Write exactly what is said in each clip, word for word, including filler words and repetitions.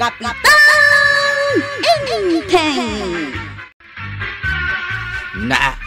Kapitan Enteng! Na,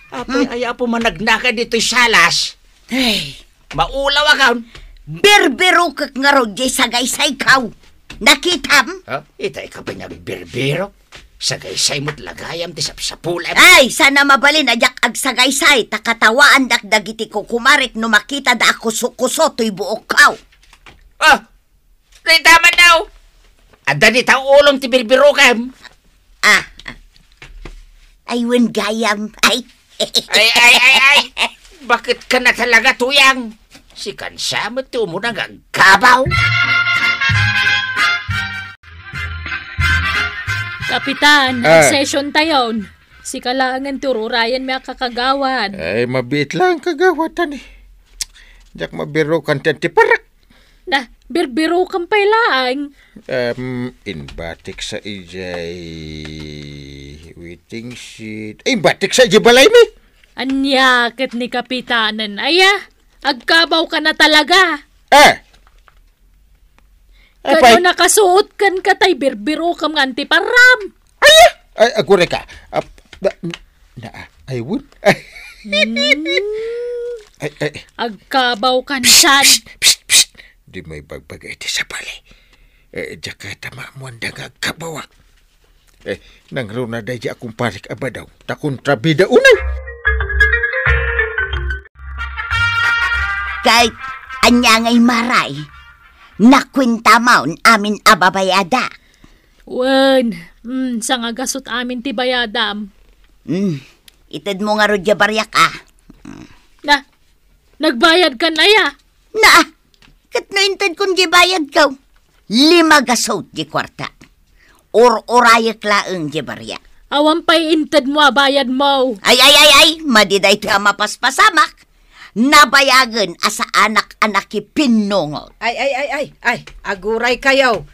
apay, hmm? Ay, apo, managnaka ditoy salas. Ay. Maulaw akon. Birbirokek ngarud diay sagaysaykaw. Nakitam? Ha? Itay ka pay nga agbirbirok? Sagaysay met la gayam ti sapsapulam. Ay, saan a mabalin a diak agsagaysay, ta katawaandak dagiti kukumarek no makitada a kusokuso toy buokko. Ah! Dayta man daw! Adda dita ulom ti birbirokem. Ah, ah. Ay, wen gayam. Ay. Ay, ay, ay, ay! Bakit ka na talaga, Tuyang? Sikan sa met ti umuna nga agkabaw. Kapitan, ah, session tayon. Sika laengen ti ururayenmi a kakagawad. Ay, mabiit lang, kagawad, tani. Diak mabirukan ti antiparak. Na, birbirukan pay laeng. Em, imbatik sa idiay waiting shed. Ay, imbatik sa idiay balaymi. Ania ket ni Kapitanen, aya? Agkabaw ka na talaga. Eh. Kano apay, nakasuot ken katay birbirukem nga antiparam? Ay, ay, aguray ka. Ap-, na, na, ay, wun. Hmm. Ay, ay. Agkabaw kan sian. Psst, psst, psst. Di mo ibagbagay ti sabali. Eh, diak kayat a maamuanda nga agkabaw, ah. Eh, nangruna daydi a kumparek a badaw, ta kontrabida unay. Ket ania ngay, Maray? Nakuentam amin a babayadak? Wen, mm, sangagasut amin ti bayadam. Mm, itedmo ngarud diay bariak, a. Mm. Na, nagbayad kan aya? Na, ket no intedkon diay bayadko, lima gasut diay kuarta. Ur-urayek laeng diay bariak. Awan pay intedmo a bayadmo. Ay, ay, ay, ay, madi daytoy a mapaspasamak. Nabayagen a saanak a nakipinnungot. Ay, ay, ay, ay, ay, aguray kayo.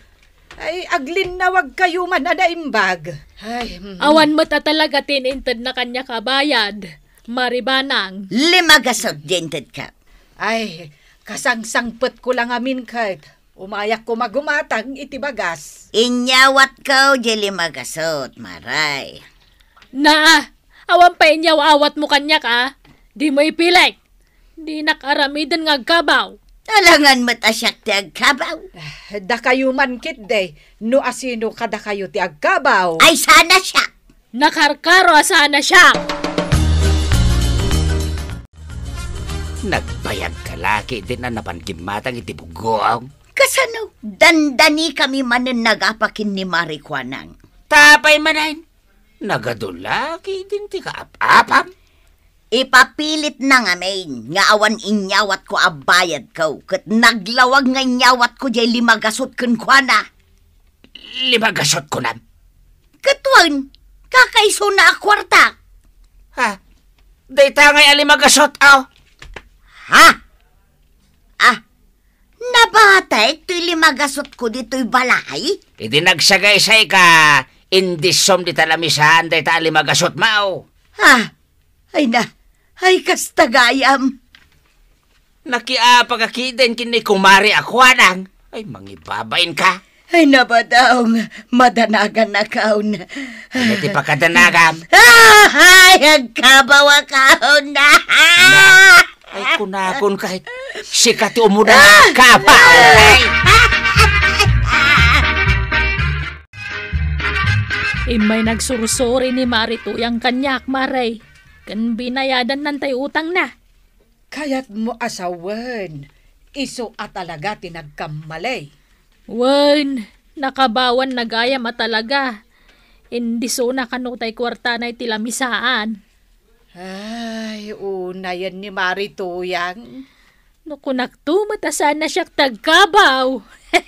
Ay, aglinnawag kayo man a naimbag. Ay, mm. Awan met a talaga ti inintedna kaniak a bayad, Mari Banang. Lima gasut diay intedka. Ay, kasangsangpetko la ngamin ket umayak koma gumatang iti bagas. Inyawatko diay lima gasut, Maray. Naa, awan pay inyaw-awatmo kaniak, a. Dimo ipilek. Dinak aramiden nga agkabaw. Alangan met a siak ti agkabaw. Ah, dakayo man ketdi, no asino kadakayo ti agkabaw. Ay, saan a siak. Nakarkaro a saan a siak. Nagbayadka la ketdin a napan gimmatang iti buggoam. Kasano? Dandanikami manen nagapa ken ni Mari Kuanang. Ta apay manen? Nagadu la ketdin ti kaap-apam. Ipapilitna ngamin nga awan inyawatko a bayadko, ket naglawag nga inyawatko diay lima gasut kenkuana. Lima gasut kunam? Ket wen, kakaisuna a kuarta. Ha? Dayta ngay a lima gasut, aw? Ha? Ah, nabatek toy lima gasutko ditoy balay? Idi nagsagaysayka, indisom dita lamisaan dayta a lima gasutmo. Ah, ay na, ay kasta gayam. Nakiapaka ketdin ken ni Kumari a Kuanang. Ay, mangibabainka. Ay, nabadaw, madanagannakon. Ania ti pakadanagam? Ay, agkabawakon. Na, ay, kunakon kahit sika ti umuna, agkabaw. Ay. Immay nagsursuri ni Mari Tuyang kaniak, Mari, ken binayadanna tay utangna. Kayatmo a sawen, isu a talaga ti nagkamali. Wen, nakabawanna gayam a talaga. Indisona kano tay kuartana iti lamisaan. Ay, unayen ni Mari Tuyang. No kunakto met a saan a siak ti agkabaw.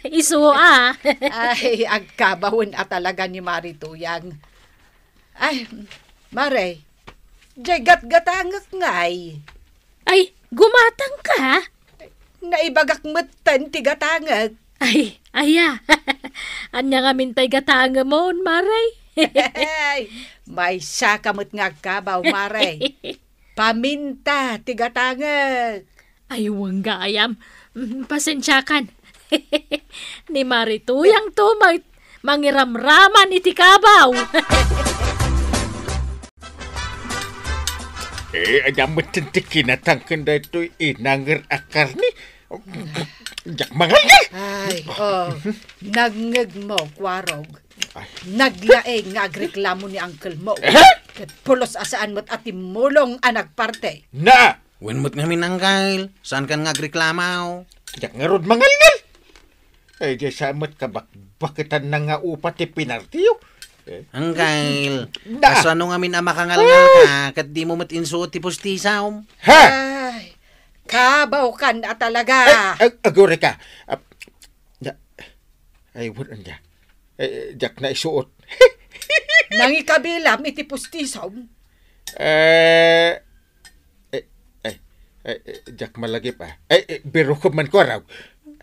Isu a. Ay, agkabawen a talaga ni Mari Tuyang. Ay, Mari, diay gatgatangek ngay. Ay, gumatangka? Naibagak metten ti gatangek. Ay, aya. Ania ngamin tay gatangemon, Mari? Ay, maysaka met nga agkabaw, Mari. Paminta ti gatangek. Ay, wen gayam. Mm, pasensiakan. Ni Marituyang to, ma-, mangiramraman iti kabaw. Eh, ania met ti kinatangken daytoy inangir a karne? Diak mangalngal! Ay, oh, nangngegmo, Kuarog. Ay. Naglaeng nga agreklamo ni uncle mo. Eh? Ket pulos a saan met a timmulong a nagparte. Na! Wen met ngamin, Angkel, saankan nga agreklamo? Diak ngarud mangalngal. Ay, di sa met kabakbaketan na nga upa ti pinartiyo. Eh? Angkel, Na! kasano ngamin a makangalngal ka, ket di mo met insuot ti pustisom? Ha? Ay, kabaw kan a talaga. Ay, ag-, agure ka. Ah, da-, ay, wala niya. Eh, diak na isuot. Nangikabilam iti pustisom? Eh, eh, eh, eh, eh, diak malagip, ah. Eh, eh, biro ko man ko, araw.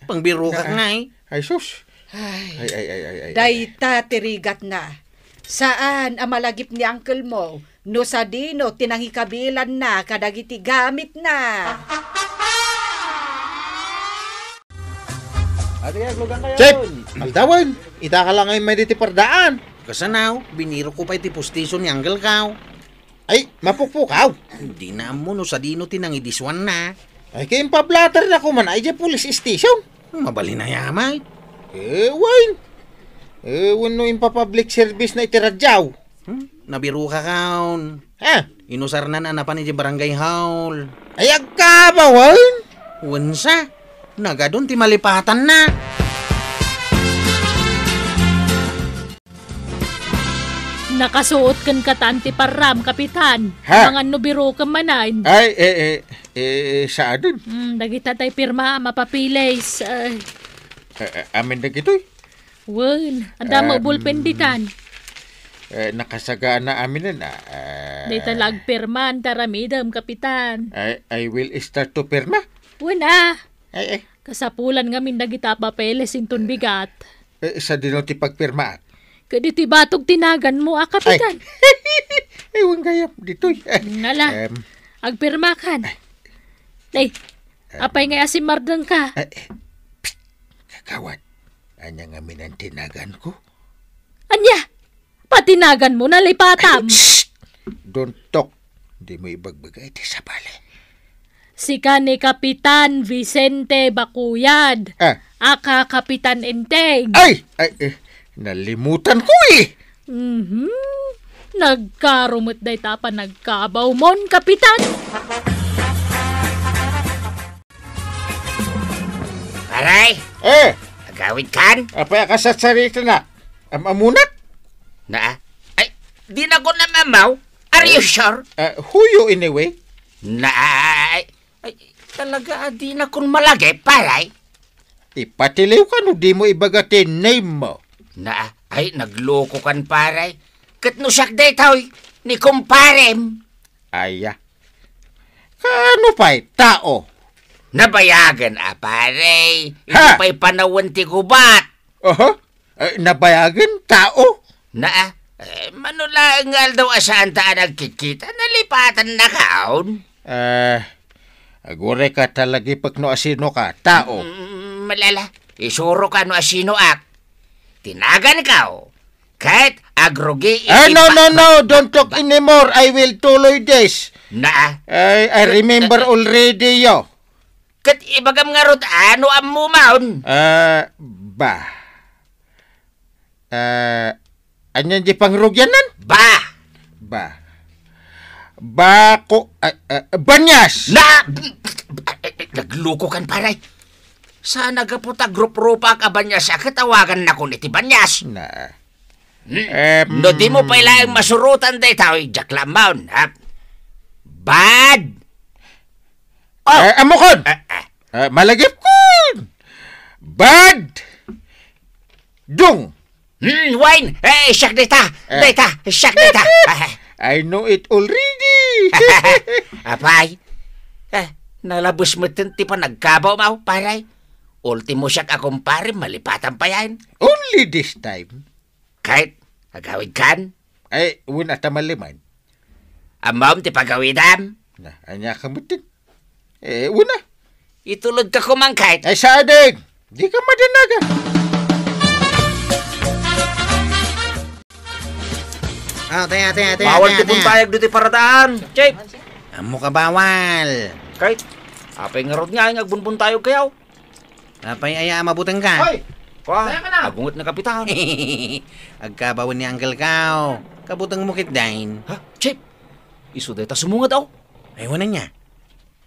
Pangbiro ka Ah, nga, eh. Ay, sus. Ay, Ay, ay, ay, ay, ay, ay. dayta ti rigatna. Saan a malagip ni uncle mo no sadino ti nangikabilanna kadagiti gamitna. Ate, aglugan kayo. Chef! Aldawan! Ita ka lang ay may diti pardaan. Kasanaw, biniro ko pa iti pustiso ni Uncle Kao. Ay, mapukpukaw. Di na ammo no sadino ti nangidiswan na. Ay, kay impablater na kuman ay di police station. Mabalin a yamay. Eh, wen. Eh, wenno impapublic service na iti radyaw. Hmm? Nabiruka kaon. Ha? Inusarnan a napan iti barangay hall. Ay, agkabawan? Wensa? Nagadun ti malipatanna. Nakasuot ken katan ti parram, Kapitan. Ha? Mangan no birukem manen. Ay, eh, eh, eh, saaden? Hmm, dagita tay pirma, mapapiles. Ay. Eh, eh, amin dagitoy? Wen, adda mo Em, bulpen ditan. Eh, nakasagaan na aminen, ah, eh. Dayta la agpirman, taramidem, Kapitan. I, I will start to pirma. Wen, ah. Ay, ay. Kasapulan ngamin dagita a papeles inton bigat. Eh, sadino ti pagpirmaak? Ket iti batog ti naganmo a, Kapitan. Ay. Ay, wen gayam, ditoy. Ngala. Em. Agpirmakan. Ay. Ay, Em. apay ngay a simmardengka? Ay, eh. Psst, kagawad. Ania ngamin ti naganko? Ania? Pati naganmo, nalipatam. Ay, shh! Don't talk. Di mo ibagbaga iti sabali. Sika ni Kapitan Vicente Bakuyad. Ah. Aka Kapitan Enteng. Ay! Ay, eh, nalimutan ko eh. Mhm. Nagkarumet dayta a panagkabaw mon, Kapitan. Paray! Eh! Agawid kan? Apay a kasatsarita na? Am-amunak? Na? Ay, di na ko namamaw. Are you Eh? sure? Eh, who you anyway? Na, ay, ay, talaga, ah, di na kun malagip, paray. Ipatiliw ka no di mo ibaga ti name mo. Na, ay, nagloko kan, paray. Ket no siak daytoy, ni kumparem. Aya. Kaano pay, tao? Nabayagen a, pare. Ha? Iti pay panawen ti gubat. Aha. Eh, nabayagen, tao? Na, eh, mano laeng nga aldaw a saanta a nagkikita, nalipatan na kaon. Eh, agure ka talagipek no asino ka, tao. Mm, malala, isuro ka no asino ak. Tinagan ka, oh. Ket agrugi iti Eh, no, pa-, no, pa-, no, don't talk pa-, anymore. I will tuloy this. Na? I, I remember already you. Ket ibagam ngarud, ano ammo maon? Ah, ba. Ah, anian di pangrugianan? Ba. Ba. Bako, ah, ah, Banyas. Na, eh, eh, nagluko kan, pare. Sa nagapu ta grup-rupak a Banyas, a katawagan na kun iti Banyas. Na. Hmm. Em, No di mo pay laeng masurutan daytoy, diak la ammaon, ha? Bad. Oh. Eh, ammokon. Eh, eh. Eh, malagipkon. Bad. Dung. Hmm, wine. Eh, siak dayta. Eh. Dayta, siak dayta. I know it already. Apay. Eh, nalabes metten ti panagkabaw mo, pare. Ultimo siak a kumpare, malipatan payen. Only this time. Ket, agawid kan? Ay, wen a ta maliman. Ammom ti pagawidam? Na, ania ka metten? Eh, wen a. Itulod ka kuman ket? Ay, saaden. Di ka madanagan. Atay, atay, atay, Bawal atay, ti atay. Buntayag ditoy paradaan, Chief. Ammok a bawal. Kay, apay ngarud nga nga agbunbuntayog kayo? Apay aya a mabutengka? Hoy! Kwa, Teka na! Agunget na kapitan. Agkabawen ni Uncle Kao. Kabutengmo ketdin. Ha? Chief! Isu dayta sumungad, aw. Ay, wala niya.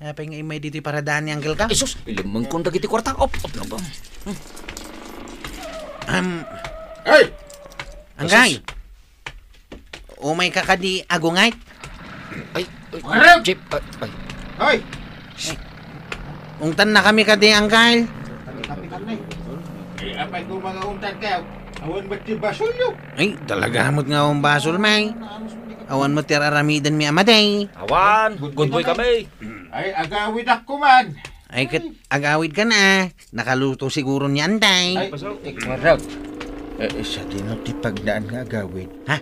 Apay nga immay ditoy paradaan ni Uncle Kao? Isus, ilimmengkon dagiti kuarta. Op, op, op, op. Am, Hey! Angkay! Isus. Umayka kadi agunget? Ay, ay, Warem! Chief, ay, ay. Hoy! Ungtannakami kadi, Angkay? Eh, apay ko mga untan kayo? Awan ba't ti basulyo? Ay, talaga met nga awan basol, may. Awan met ti ar-aramidenmi a madi. Awan, good boy kami. Ay, agawidak kuman. Ay, ket agawidka na. Nakaluto siguro ni Antay. Ay, ikurag. Eh, eh, sadino ti pagnaan nga agawid? Ha?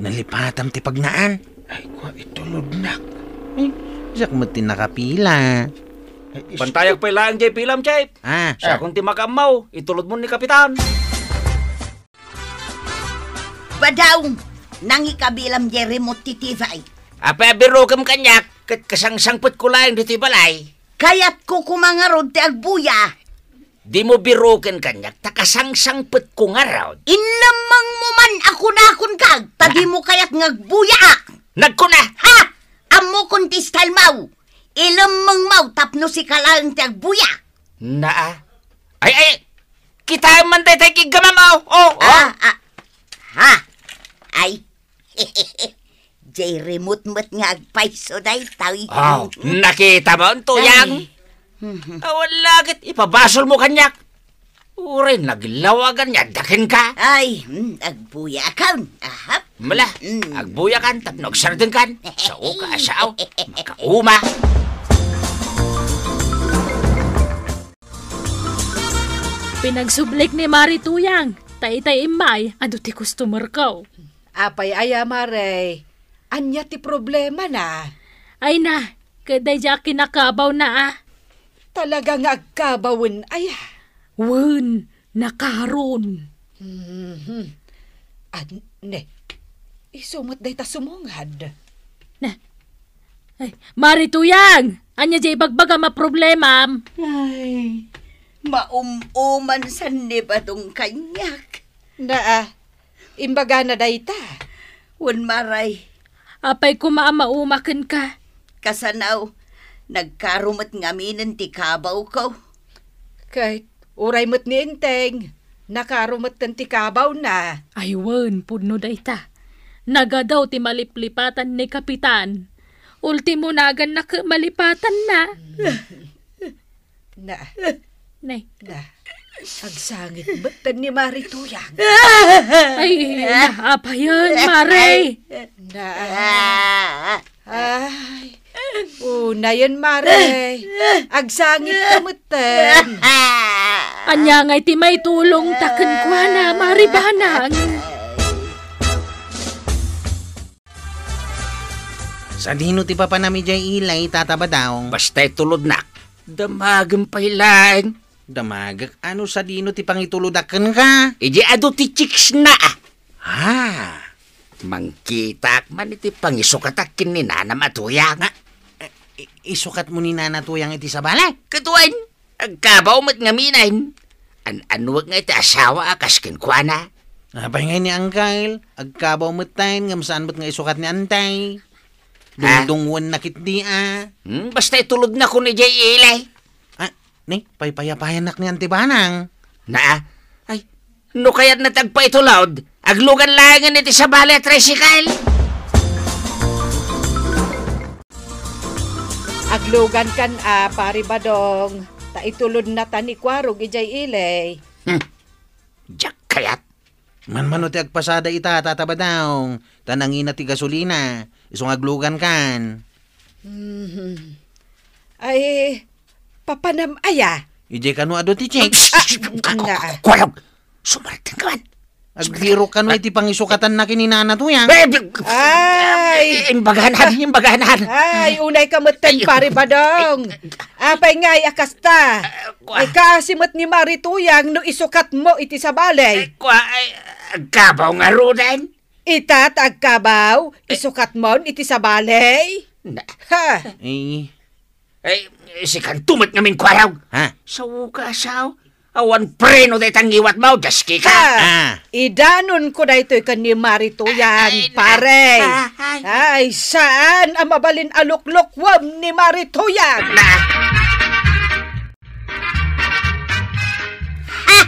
Nalipatam ti pagnaan? Ay, kwa, itulodnak. Eh, siak met ti nakapila. Ay, is- Pantayak pay laeng jay pilam, Chief. Ah. Siakon ti makaammo, itulod mo ni Kapitan. Badaw, nangikabilam jay remote ti T V. Apay a birokem kaniak, ket kasangsangpetko laeng ditoy balay. Kayatko koma ngarud ti agbuya. Dimo biroken kaniak, ta kasangsangpetko ngarud. Inlemmengmo man a kunakon kag, ta Na- dimo kayat nga agbuyaak. Nagkuna! Ha? Ammokon ti style mo. Ilemmengmo tapno sika laeng ti agbuya. Naa. Ay, ay! Kitaem man daytay kiggamam, oh! Oh, oh! Ah, ah. Ha? Ay. Jay remote met nga agpayso daytoy. Oh, nakita mo, Tuyang? Ay. Awan la ket ipabasol mo kaniak. Uray naglawagan nga adda kenka. Ay, mm, agbuya akon. Ahap. Mala, Mm. agbuya kan tapno agsardeng kan. Sao ka, sao. Makauma. Pinagsublik ni Mari Tuyang, ta itay immay, adu ti customer ko. Apay aya, Mare? Ania ti problemana? Ay na, ket daydiay a kinakabawna a. Talaga nga agkabawen aya? Wen, nakaron. Mhm. An-, ne, isu met dayta sumungad. Na, ay, Mari Tuyang! Ania jay ibagbagam a problemam? Ay, maum-uman san ni Badong kaniak. Naa, imbagana dayta. Wen, Mare. Apay koma a mauma kenka? Kasano, nagkaro met ngaminen ti kabawko. Ket uray met ni Enteng, nakaro metten ti kabawna. Ay wen, pudno dayta. Nagadu ti maliplipatan ni Kapitan. Ultimo naganna ket malipatanna. Na. Nay. Na. Agsangit metten ni Mari Tuyang. Ay, naapayen, Mare. Na. Ay. Unayen, Mare. Agsangit ka metten. Ania ngay ti maitulong ta kenkuana, Mari Banang? Sadino ti papanam idiay ilay, Tata Badong? Basta itulodnak. Damagem pay laeng. Damagek? Ano, sadino ti pangitulodak kenka? Idi adu ti chicks na, ah. Ah. Mangkitak man iti pangisukatak ken ni nanam a Tuyang, ah. Eh, i-, isukat mo ni Nana Tuyang iti sabali? Ket wen, agkabaw met ngaminen. An-anuek nga iti asawa a kas kenkuana. Apay ngay ni Angkel, agkabaw metten ngem saan met nga isukat ni Antay. Ah? Dungdungwenna ketdi a. Hmm, basta itulodnakon idiay ilay. Ah, ni, paypayapayannak ni Anti Banang. Naa? Ay, no kayatna ti agpaitulod, aglugan laengen iti sabali a tricycle. Aglugankan a, Pari Badong, ta itulodna ta ni Kuarog idiay ilay. Hmm. Diak kayat. Manmano ti agpasada ita, Tata Badong, ta nangina ti gasolina, isu nga aglugankan. Mhm. Ay, papanam aya? Idiay kano adu ti check? Ah, nga. Kuarog! Sumarteng ka man. Agbirok kano iti pangisukatanna ken ni Nana Tuyang? Eh, bi-, Ay! Imbaganan, imbaganan. Ay, unay ka metten, Pari Badong. Apay ngay a kasta? Ay, kaasi met ni Mari Tuyang no isukat mo iti sabali. Eh, kua, ay, agkabaw ngaruden. Ita ta agkabaw, Eh. isukat mon iti sabali. Na- Ha? Eh, Eh, sikanto met ngamin kuarog. Ha? Sao ka, sao? Awan preno dayta ngiwat mo, jaski ka. Ha? Ah. Idanonko daytoy ken ni Maritoyan, Ay, pare. ay. Ay, saan a mabalin a luklukwem ni Maritoyan? Na- Ha?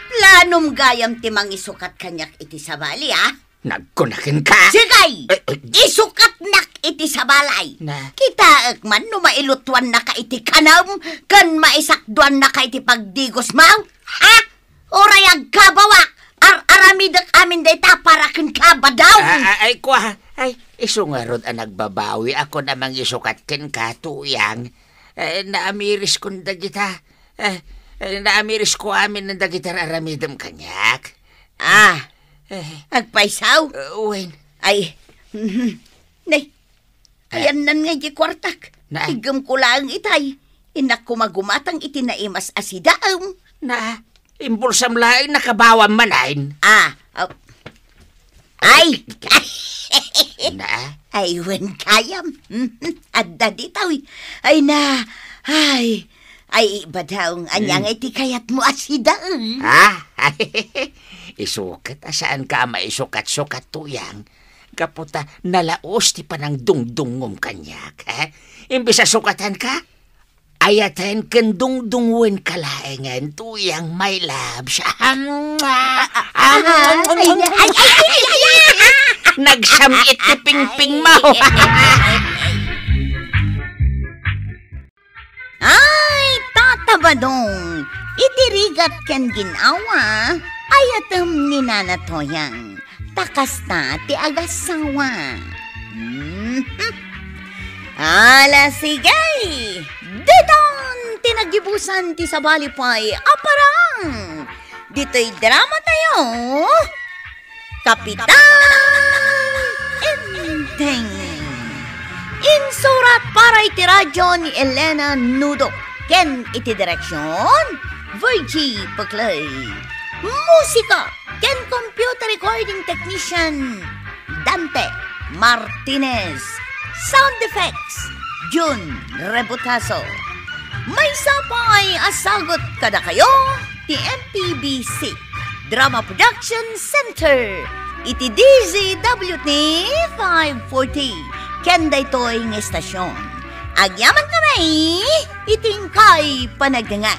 Planom gayam ti mangisukat kaniak iti sabali, a? Nagkunaken ka? Sige! Eh, eh. Isukatnak iti sabali. Na? Kitaek man no mailutuannaka iti kanem ken maisakduannaka iti pagdigos mo? Ha? Uray agkabawak, ar-aramidek amin dayta para kenka, badaw! Ah, ah, ay, kua, ay, isu ngarud a nagbabawi ako na mangisukat kenka, Tuyang. Eh, naamiriskon dagita. Eh, eh, naamirisko amin dagita ar-aramidem kaniak. Ah, Eh. Agpaysaw? Uh, wen. Ay, mhm. Nay, Eh. ayannan nga iti kuartak. Na? Iggemko laeng itay. Innak kumagumatang iti naimas a sidaem. Na, imbulsam laeng nakabawam manen. Ah, oh. Ay! Na? Ay, wen gayam. Adda ditoy. Ay na, ay, Ay, badaw, ania Hmm. nga iti kayatmo a sidaem? Ha? Isu ket a saanka a maisukat-sukat, Tuyang. Gapu ta nalaus ti panangdungdungngom kaniak, eh? Imbes a sukatanka, ayaten ken dungdungngoenka laengen, Tuyang, my loves. Ahem. Ay, ay, ay, ay, ay, ay. Nagsam-it ti pingpingmo. Ay, Tata Badong, iti rigat ken gin-awa, ayatem ni Nana Toyang, ta kasta ti agasawa. Mhm. Ala, sige! Ditan ti nagibusan ti sabali pay a parang! Ditoy drama tayo, Kapitan Enteng. Insurat para iti radyo ni Elena Nudo ken iti direksyon, Virgie Peclay. Musika ken computer recording technician, Dante Martinez. Sound effects, Jun Rebutaso. Maysa pay a sagut kadakayo ti M P B C Drama Production Center iti D Z W T five forty. Ken daytoy nga istasyon, agyaman kami iti inkay panagdengngeg.